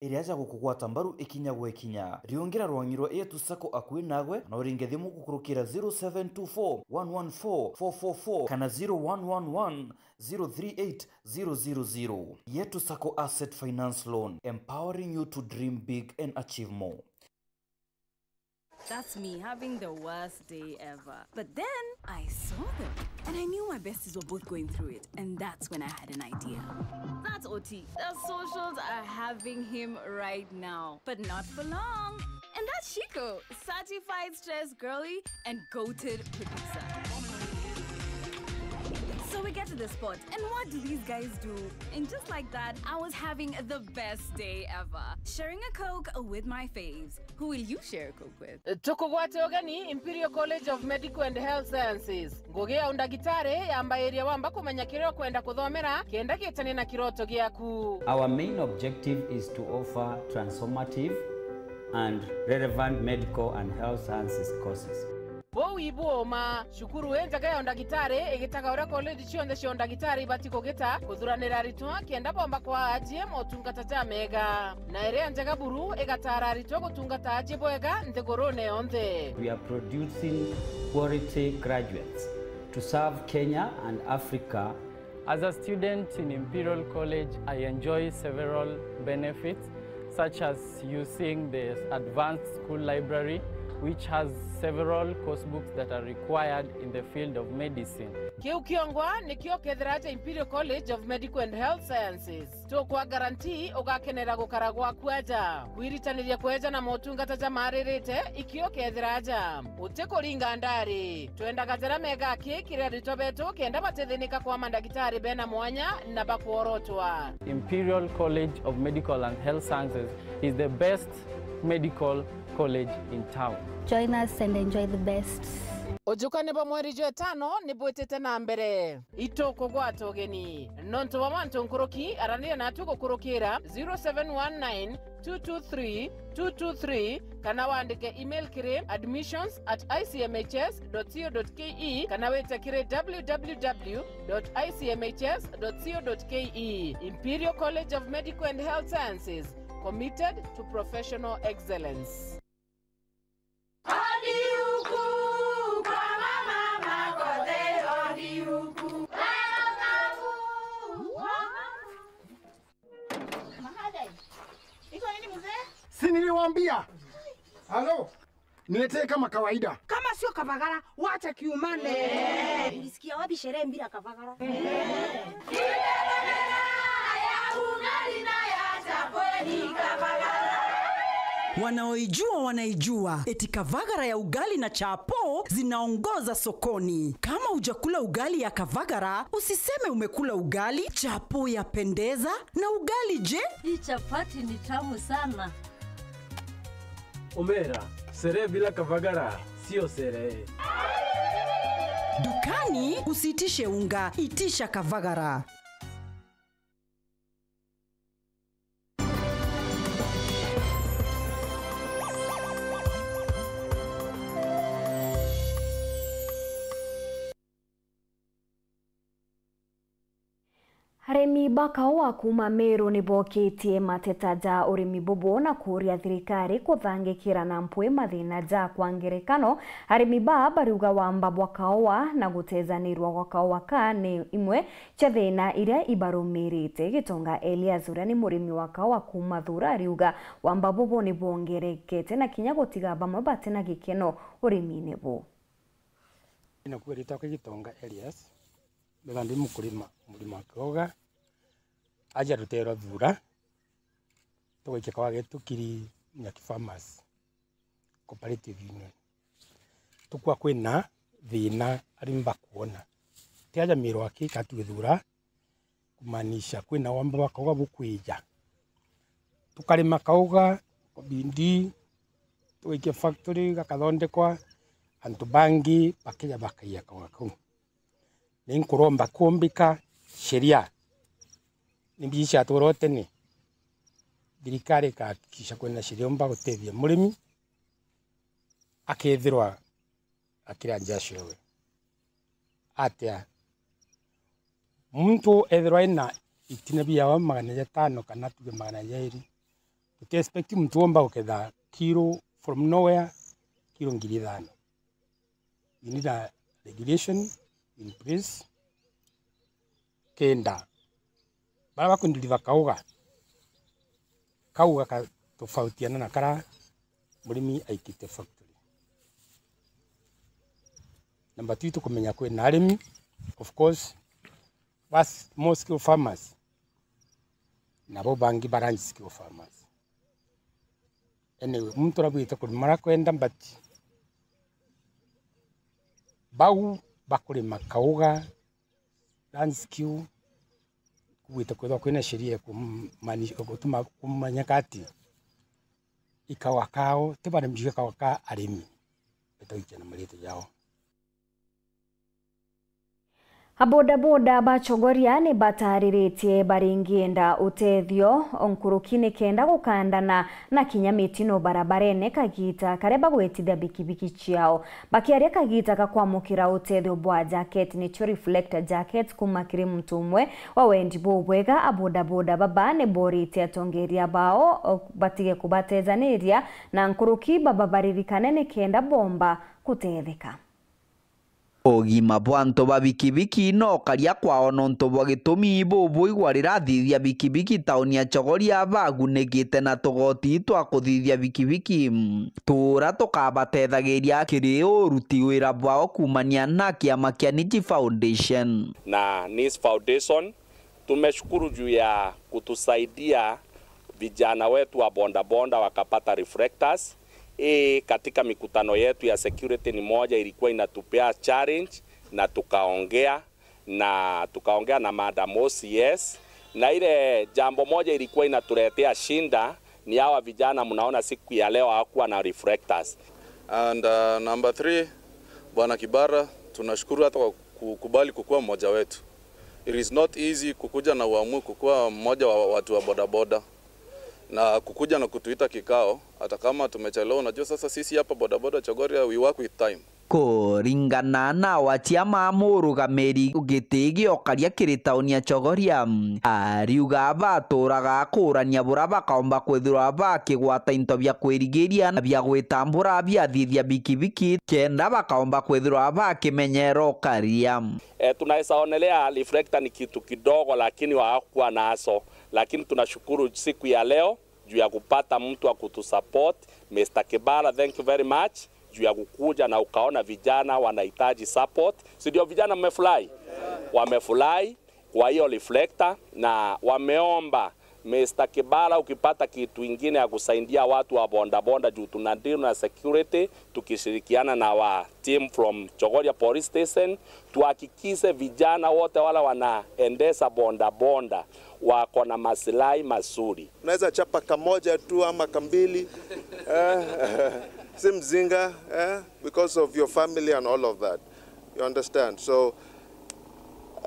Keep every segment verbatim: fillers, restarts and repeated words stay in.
iria ja gukugwata mbaru ikinya gwa ikinya. Riungira rwang'i rwa Yetu Sacco akui nagwe, kana uringe thimu gukurukira zero seven two four, one one four, four four four kana zero one one one, zero three eight, zero zero zero. Yetu Sacco Asset Finance Loan, empowering you to dream big and achieve more. That's me having the worst day ever. But then I saw them and I knew my besties were both going through it. And that's when I had an idea. That's O T. The socials are having him right now, but not for long. And that's Shiko, certified stress girly and goated producer. So we get to the spot, and what do these guys do? And just like that, I was having the best day ever, sharing a Coke with my faves. Who will you share a Coke with? Tukugwate ugeni Imperial College of Medical and Health Sciences. Ngugi ya undagitari yambairia wamba kumenya kiria ukwenda kuthomera kenda gitanie na kiroto giaku. Our main objective is to offer transformative and relevant medical and health sciences courses. Buu ibu uma, cukuru injega ya undagitari igitaga uria college cionthe cia undagitari ibati kugita kuthuranira aritwa kenda bomba kwaa ajie motungata jamega. Na iria njega buru igataara aritwa gutungata ajie bwega nthigurune yonthe. We are producing quality graduates to serve Kenya and Africa. As a student in Imperial College, I enjoy several benefits, such as using the advanced school library, which has several course books that are required in the field of medicine. Kiu kiongwa nikio kethira aja Imperial College of Medical and Health Sciences. Tukwa guarantee ugakenera gukara gwaku aja. Kwiritaniria kweja na motungata jamaaririte ikio kethira aja. Utikuringa ndari. Twendaga jara mega aki kiri aritwa betu kenda batithinika kwa mandagitari bena mwanya na bakworotwa. Imperial College of Medical and Health Sciences is the best medical college in town. Join us and enjoy the best. Ujukani bwa mweri jwa itano ni bwitite na mbere. Itukugwata ugeni. Nontu bwa mantu nkuruki, araniria natu gukurukira zero seven one nine, two two three, two two three, kana wandike email kiri admissions at I C M H S dot co dot K E, kana wite kiri W W W dot I C M H S dot co dot K E. Imperial College of Medical and Health Sciences, committed to professional excellence. Odi huku kwa mama Makothe, odi huku. Mahadai. Iko nini mzee? Si niliwaambia? Halo? Niletee kama kawaida. Kama sio kavagara, wacha kiumane. Eh. Ulisikia wapi sherehe bila kavagara? Wanaoijua wanaijua, eti kavagara ya ugali na chapo zinaongoza sokoni. Kama hujakula ugali ya kavagara, usiseme umekula ugali. Chapo yapendeza, na ugali je? Hii chapati ni tamu sana. Omera, sherehe bila kavagara sio sherehe. Dukani usiitishe unga, itisha kavagara. Arimi ba kaua kuuma Meru ni bokitie mateta ja urimi bubu na kuuria thirikari kuthangikira na mpwi mathina ja. Kwa ngerekano, arimi baa bariuga wamba bwa kaua na gutezanirwa gwa kaua kaa ni imwe cia thina iria ibarumirite. Gitonga Elias, uria ni murimi wa kaua kuuma Thuura, ariuga wamba bubu ni bwongerekete na kinya gutiga bamwe batina gikeno urimine buu. Nakuo ritwa kia Gitonga Elias, mbega ndi mukurima, murima wa kaua, aja ruteere rwa Thuura, tugaikia kaua getu kiri Nyaki Farmers Cooperative Union. Tukua kwina thina arimi bakwona. Ti aja Meru aki, ka tu Thuura, kumaanisha kwina wamba bwa kaua bukwija. Tukarima kaua kwa bidii, tugaikia factory gakathondekwa, antu bangi bakeja bakaia kaua kau. Ni nkuromba kumbika sheria. Ni mbiji ciatwirwo tene. Thirikari ikahakikisha kwina sheria yumba gutethia murimi akethirwa akira jasho ewe. Atia? Muntu ethirwa ena itina biawe magana jatano kana tuge magana jairi, Tuti expect muntu omba uketha kiro from nowhere, kiro ngiri ithano. We need a regulation in place. Kenda, bara bakundiriva kauga, kauga katofautiana na kara murimi aikite factory. Number two, tukumenya kwina arimi, of course, bas, more skilled farmers, nabo bangi ba large scale farmers. Anyway, muntu urabwite kurima aria akwenda, but bau bakurima kauga, large scale, kubwite kwithirwa kwina sheria ya kumani-, gutuma kumanyika ati ikawa kao ti barimi, ikawa ka arimi, itaikia na marite jao. Abodaboda ba Chogoria ni batariritie baringienda utethio nkuruki nikenda gukandana na kinya mitino barabarene kagita karia bagwitithia bikibiki ciao. Bakiaria kagita ga kwamukira utethio bwa jacket, nicio reflector jackets, kuma kiri muntu umwe wa wendi bubwega, abodaboda baba ni boritie atongeria bao batige kubatejaniria na nkuruki, bababaririkane nikenda bomba kutetheka. Ugima bwa antu ba bikibiki no karia kwao nontu bwa gitumi bubuigwa rirathithia bikibiki tauni ya Chogoria bagunikite na tugoti twa kuthithia bikibiki, tura tukabatethagiria kiri uruti wira bwao kumania na kiama kia Niji Foundation. Na Niji Foundation tumeshukuru juu ya kutusaidia vijana wetu wa bodaboda wakapata reflectors. Hii katika mikutano yetu ya security ni moja ilikuwa inatupea challenge, na tukaongea, na tukaongea na madam O C S, na ile jambo moja ilikuwa inatuletea shinda ni hawa vijana mnaona siku ya leo hawakuwa na reflectors. And, uh, number three, Bwana Kibara, tunashukuru hata kwa kukubali kukuwa mmoja wetu. It is not easy kukuja na uamue kukuwa mmoja wa watu wa bodaboda na kukuja na kutuita kikao, hata kama tumechelewa. Unajua sasa sisi hapa bodaboda Chogoria, we work with time. Kuringana na wachiama murugamiri giti giokaria kiri tauni ya Chogoria, ariuga baturaga kurania bura bakaomba kwithirwa bakigwata into bia kwirigiria na bia gwitambura biathithia bikibiki, kenda bakaomba kwithirwa bakimenyera ukaria. Eh, tunaweza onelea reflector ni kitu kidogo, lakini hawakuwa nazo. Lakini tunashukuru siku ya leo juu ya kupata mtu wa kutusupport. Mister Kibara, thank you very much juu ya kukuja na ukaona vijana wanahitaji support. Si ndio vijana mmefurahi? Wamefurahi kwa hiyo reflector, na wameomba, Mister Kibara, ukipata kitu ingine ya kusaidia watu wa bodaboda, juu tuna deal na security, tukishirikiana na wa team from Chogoria Police Station, tuhakikishe vijana wote wale wanaendesha bodaboda wako na maslahi mazuri. Unaweza chapa kamoja tu ama kambili, eh, si mzinga, eh, because of your family and all of that. You understand? So,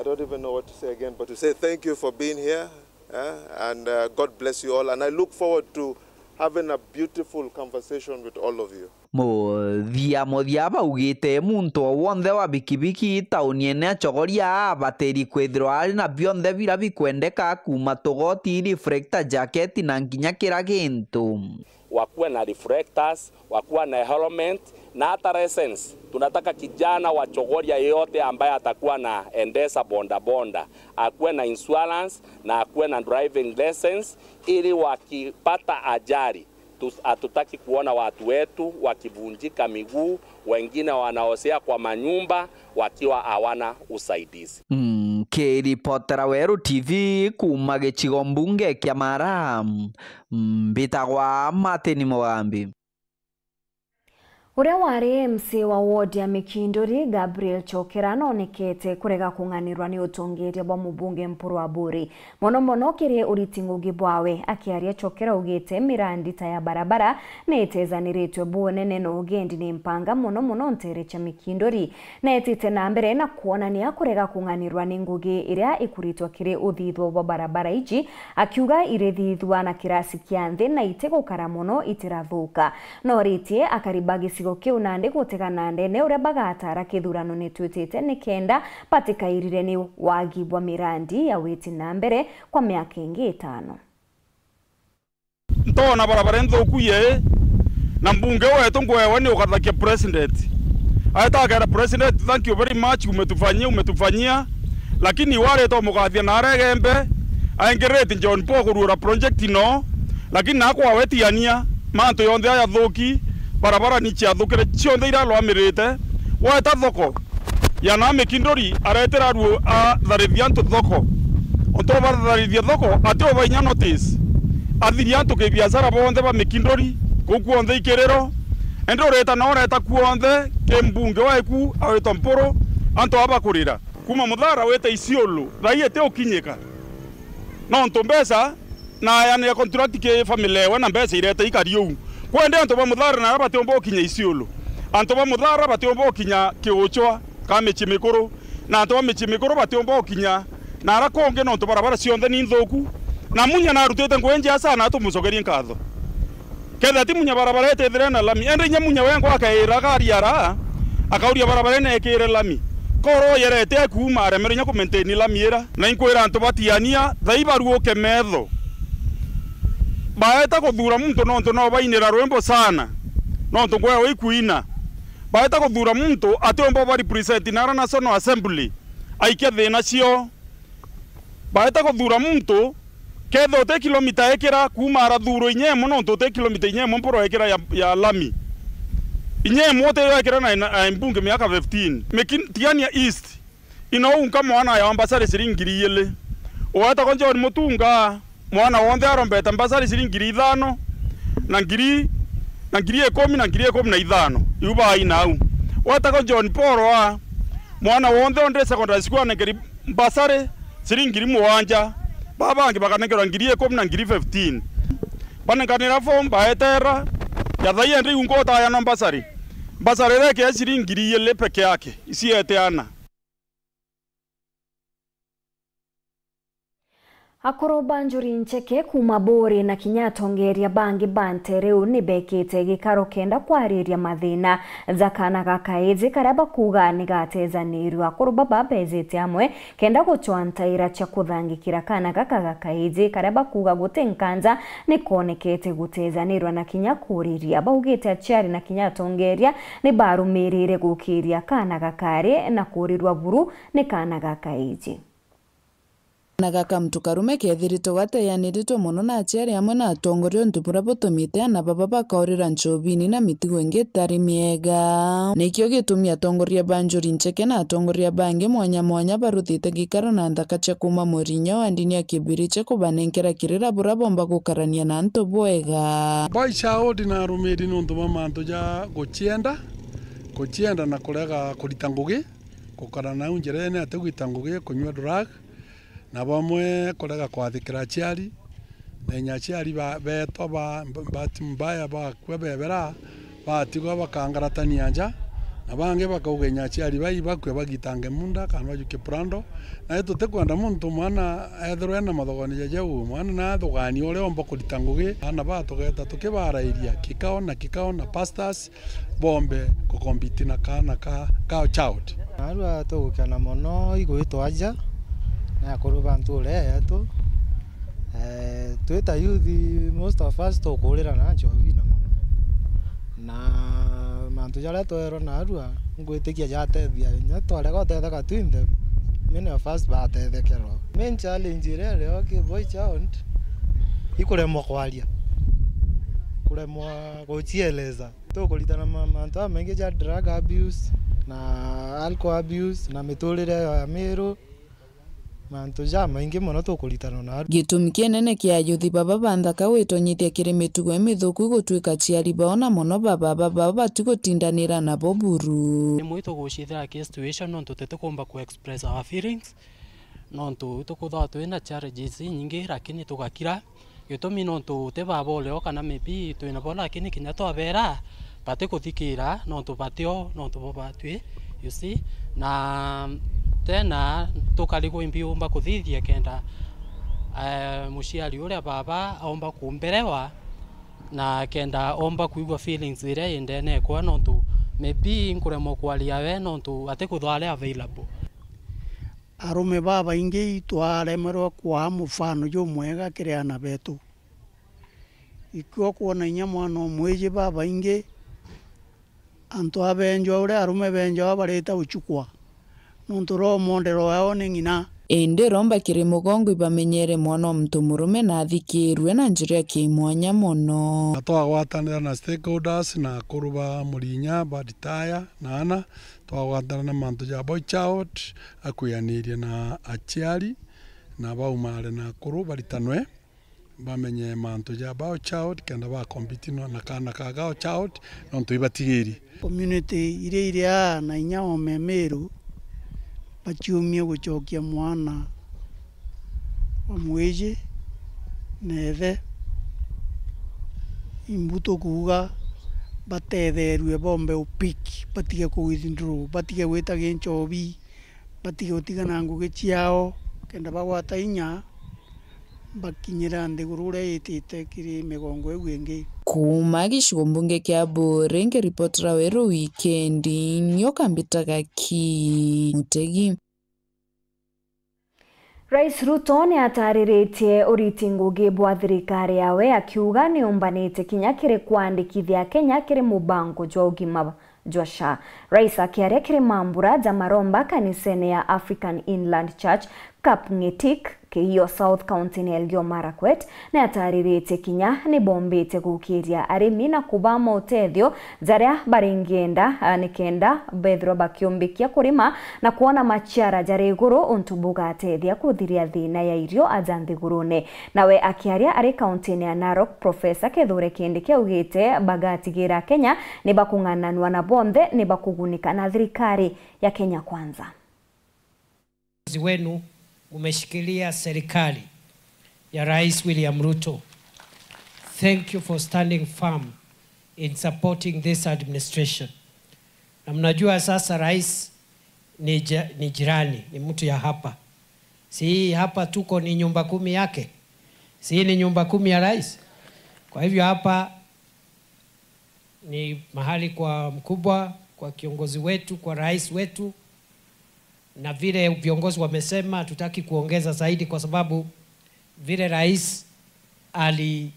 I don't even know what to say again, but to say thank you for being here, eh, and, uh, God bless you all. And I look forward to having a beautiful conversation with all of you. Muthia muthia baugite muntu o wonthe wa bikibiki tauniene ya Chogoria abatiri kwithirwa ari na bionthe biria bikwendeka, kuuma tugoti, reflector, jacket na nginya kira gintu. Wakuwe na reflectors, wakuwe na helmet na hata license. Tunataka kijana wa Chogoria yeyote ambaye atakuwa na endesha bodaboda akuwe na insurance na akuwe na driving license, ili wakipata ajali, tu-, hatutaki kuona watu wetu wakivunjika miguu, wengine wanaozea kwa manyumba wakiwa hawana usaidizi. Nkiripotera Weru T V kuuma gicigo mbunge kia Mara, mbitagwa Martin Mugambi. Uria wari M C A wa ward ya Mikinduri, Gabriel Chokera, nonekete kurega kung'anirwa ni utongeria bwa mubunge Mpuru Aburi, mono mono kiri uriti ngugi bwawe. Akiaria, Chokera augite mirandi ta ya barabara ni itezaniritwe bunene na ugendi ni mpanga, mono mono ntere cia Mikinduri. Neetite na mbere na kwonania kurega kung'anirwa ni ngugi iria ikuritwa kiri uthithua bwa barabara iji, akiuga irithithua na kirasi kia nthi na itigukara mono itirathuka. Noritie akari ba gicigo kiu nandi gutegana ndene uria bagatara kithurano ni twitite nikenda batikairire ni wagi bwa mirandi ya witi na mbere kwa miaka ingi itano. Ntona barabara inthuku yee, na mbunge wetu ngwewe ni ukathakia president. Aeta akera president, "Thank you very much, umetufanyia, umetufanyia." Lakini iwe areta umukathia na aregembe, aingirite John Paul kuruura project no, lakini na kwawe tiania, mantu yonthe aya thuki, barabara ni ciathukire, cionthe irarwamirite. Weta thoko, ya na Mikinduri aretera aruo atharithia antu thoko. Ontu batharithia thoko, ati uba inya notice. Athiria antu kibiashara bonthe ba Mikinduri, kuu kuonthe ikiriro. Indi ureta na ureta kuonthe, ki mbunge weku, awitwa Mpuru, antu aba bakurira. Kuma Muthara wite Isiolo, thaii iti ukinyika. Nontu mbeca, na ayanire contract ki family ewe na mbeca irete ikari uu. Kwendi antu ba Muthara na aria batiumba ukinya Isiolo. Antu ba Muthara batiumba ukinya Kiuchwa ka micii mikuru. Na antu ba micii mikuru batiumba ukinya na aria kungi nontu barabara cionthe ni nthuku. Na Munya narutite ngugi njega sana, tumucokerie nkatho. Kethira ti Munya barabara itithire na lami, indi inya Munya wengwa akeira gari ara, akauria barabara ina ikire lami. Koro yerete akuuma aremerwe inya ku maintain lami ira. Na inkwira antu batiania, thai baruuke metho. Baeta kuthuura muntu nontu no bainira rwimbo sana, nontu ngweo ikuina. Baeta kuthuura muntu atiumba ba represent nara National Assembly, aikia thiina cio. Baeta kuthuura muntu, kethira uti kilomita ikira kuuma ara thuuro inya imwe, nontu uti kilomita inya imwe mporo ikira ya, ya lami. Inya imwe utiyo ikira na, na, na mbunge miaka fifteen. Mikin-, Tigania East, ino unka mwana ya mbasari ciringi ngiri igiri. Owetagwa John Mutunga, mwana wonthe arombete mbasari ciringi ngiri ithano, na ngiri, na ngiri ikumi, na ngiri ikumi na ithano. Iu baina au. Owetagwa John Paul wa, mwana wonthe onde secondary school anengeri mbasari ciringi ngiri mugwanja, baba bangi bakanengerwa ngiri ikumi na ngiri fifteen. Banenganira form, baetera, ya thai endi iu ngotaya no mbasari. Mbasari iria ikia ciringi ngiri igiri peke yake, iciete ana. Akuru ba Njuri Ncheke kuuma Buuri na kinya atongeeria bangi ba nteere uu ni beekite gikaro kenda kwariria mathiina ja kaana ga kaiji karia bakuuga ni gateejaniirua. Akuru baba beejite amwe kenda gucwa ntaira cia kuthangikira kaana gaka ga kaiji karia bakuuga guti nkanja ni koonekete guteejaniirua na kinya kuuriria. Baugite aciari na kinya atongeeria ni barumirire gukiiria kaana gakari na kuurirua buru ni kaana ga kaiji. Kaana gaka muntu karume keethiritwe gateejaniritwe mono na aciari amwe na atongoria, untu buria butumite aana baba bakaurira nchobini na mitugo ingi itari miega. Nikio gitumi atongoria ba Njuri Ncheke na atongoria bangi mwanya mwanya baruthite gikaro na nthaka cia kuuma Mwirinya wa ndini ya Kibiriche kubanenkera kirira buria boomba gukarania na antu bwega. Boy child na arumiri ni untu bwa mantu ja gucienda, gucienda na kurega kurita ngugi, gukara nau njirene ati gwita ngugi, kunyua drug, na bamwe kurega kwathikira aciari, na inya aciari ba-, beetwa ba-, bahati mbaya bakua bebera, batigwa bakangaratania nja, na bangi bakauga inya aciari bai bakue bagitange munda kana bajukie prando. Na tutikwenda muntu mwana ethirwe ena mathogoni ja jau, mwana nathuganie uria omba kurita ngugi. Aana baa tugeta tukibarairia kikao na kikao na pastors, boombe kukompiti na kaana ka, ka child. Naarua tugukena mono igwitwa aja, na akuru ba ntuura yeetu. Eh, twita youth, most of us tukuurira na nchobina mono. Na mantu jaria twerwa naarua, ngwitikia jatethia, inya twarega utetheka twinthe, many of us batethekerwa. Main challenge iria irio ki boy child, ikuremwa kwaria, kuremwa gucieleza. Tukuritana ma-, mantu jamaingi ja drug abuse, na alcohol abuse, na miturire ya miru, mantu jamaingi mono tukuritana naru. Gitumi kinene kia ayuthi baba ba nthaka gwitonyithia kiri mitugo imithuku igutwika aciari bao, na mono baba baba bao batigutindanira nabo buru. Rimwe itugucithira ki situation nontu tutikuumba ku express our feelings, nontu itukuthagwa twina challenges inyingi, lakini tugakira. Gitumi nontu ti baba urio kana maybe twina bo, lakini kinya twabera, batikuthikira nontu batio, nontu bo batwi, you see. Na tena tukarigwa imbi umba kuthithia kenda, eh, muciari uria baba aumba kumberewa, na kenda omba kwigua feelings iria i ndene ekwa, nontu maybe nkuremwa kwaria we nontu atikuthwa ari available. Arume babaingi itwaremerwe kwaa mufano jumwega kiri aana betu. Ikio kwona inya mwana o mwiji babaingi, antu a benjwa uria arume benjwa barita guchukwa, nontu roho mwondero wao ni ng'ina. Indi romba kiri mugongo ibamenyere mwana o muntu murume na athikirue na njira ya kimwanya mono. Na twagwatanira na stakeholders na akuru ba Murinya ba retire na ana, twagwatanira na mantu ja boy child, akwianiria na aciari na baumare na akuru baritanwe, bamenye mantu ja boy child kenda ba compete no na kana ka girl child, nontu ibatigiri. Community iria iri aa na inya ome Meru baciumie gucokia mwana wa mwiji na ithe. Imbu tukuuga batetherue bombe upick, batige ku withdraw, batige gwita ginchobi, batige gutigana ngugi ciao, kenda bagwata inya bakinyira nthiguru uria itite kiri migongo iu ingi. Kuuma gicigo mbunge kia Buuri, nkiripotera Weru Wikendi, nyoka mbitaga ki Mutegi. Rais Ruto ni atariritie uriti ngugi bwa thirikari yawe, akiuga ni umbanite kinya kiri kwandikithia Kenya kiri mubango jwa ugima jwa SHA. Rais akiaria kiri mambura ja maromba kanisene ya African Inland Church, Kapngetik, Keiyo South, county-ini ya Elgeyo Marakwet, ni atariritie kinya ni bombite gukiria arimi na kubaa mautethio jaria baringienda, a, nikenda bethirwa bakiumbikia kurima na kwona maciara jari iguru, untu bugatethia kuthiria thina ya irio aja nthigurune. Nawe akiaria ari kaunti-ini ya Narok, Professor Kithure Kindiki augite bagatigira Kenya ni bakung'ananua na bonthe ni bakugunika na thirikari ya Kenya Kwanza. Wenu mumeshikilia serikali ya Rais William Ruto. Thank you for standing firm in supporting this administration. Na mnajua sasa rais ni ja-, ni jirani, ni mtu ya hapa. Si hii hapa tuko ni nyumba kumi yake? Si hii ni nyumba kumi ya rais? Kwa hivyo hapa ni mahali kwa mkubwa, kwa kiongozi wetu, kwa rais wetu. Na vile viongozi wamesema, hatutaki kuongeza zaidi kwa sababu vile rais ali-,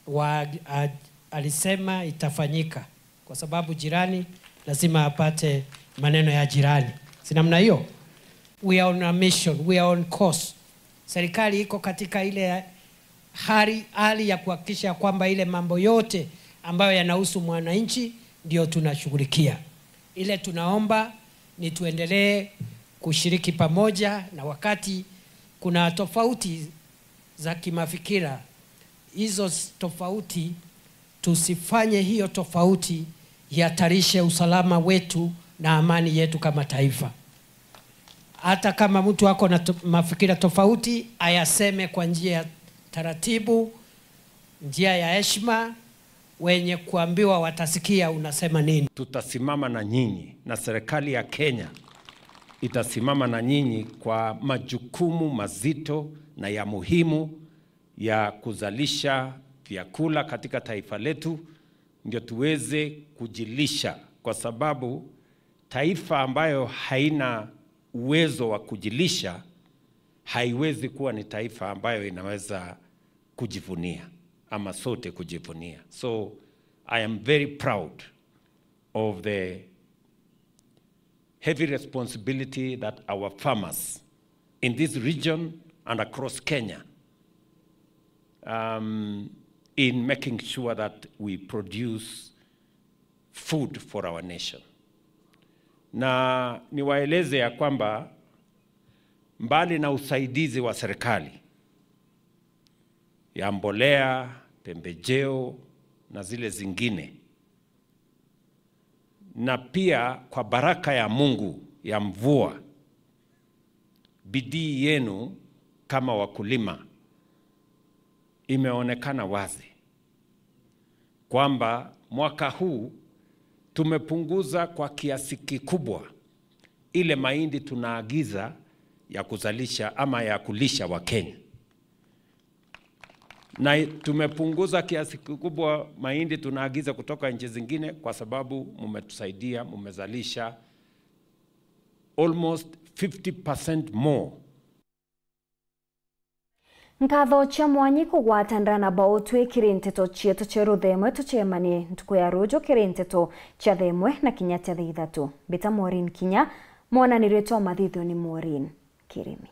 wa-, a-, alisema itafanyika, kwa sababu jirani lazima apate maneno ya jirani. Si namna hiyo? We are on a mission, we are on course. Serikali iko katika ile hali, hali ya kuhakikisha kwamba ile mambo yote ambayo yanahusu mwananchi ndio tunashughulikia. Ile tunaomba ni tuendelee kushiriki pamoja, na wakati kuna tofauti za kimafikira, hizo s-, tofauti, tusifanye hiyo tofauti ihatarishe usalama wetu na amani yetu kama taifa. Hata kama mtu ako na to-, mafikira tofauti, ayaseme kwa njia ya taratibu, njia ya heshima, wenye kuambiwa watasikia unasema nini. Tutasimama na nyinyi, na serikali ya Kenya itasimama na nyinyi kwa majukumu mazito na ya muhimu ya kuzalisha vyakula katika taifa letu, ndio tuweze kujilisha, kwa sababu taifa ambayo haina uwezo wa kujilisha haiwezi kuwa ni taifa ambayo inaweza kujivunia ama sote kujivunia. So, I am very proud of the heavy responsibility that our farmers in this region and across Kenya, um, in making sure that we produce food for our nation. Na niwaeleze ya kwamba mbali na usaidizi wa serikali ya mbolea, pembejeo na zile zingine, na pia kwa baraka ya Mungu ya mvua, bidii yenu kama wakulima imeonekana wazi kwamba mwaka huu tumepunguza kwa kiasi kikubwa ile mahindi tunaagiza ya kuzalisha ama ya kulisha Wakenya. Na tumepunguza kiasi kikubwa mahindi tunaagiza kutoka nchi zingine kwa sababu mumetusaidia, mumezalisha almost fifty percent more. Nkatho cia mwanya kugwatanira na bautwi kiri nteto cietu cia ruthemwe. Tucemanie ntuku ya ruju kiri nteto cia themwe na kinya cia thaithatu. Mbita Maureen Kinya, mwonanirie twa mathithio ni Maureen Kirimi.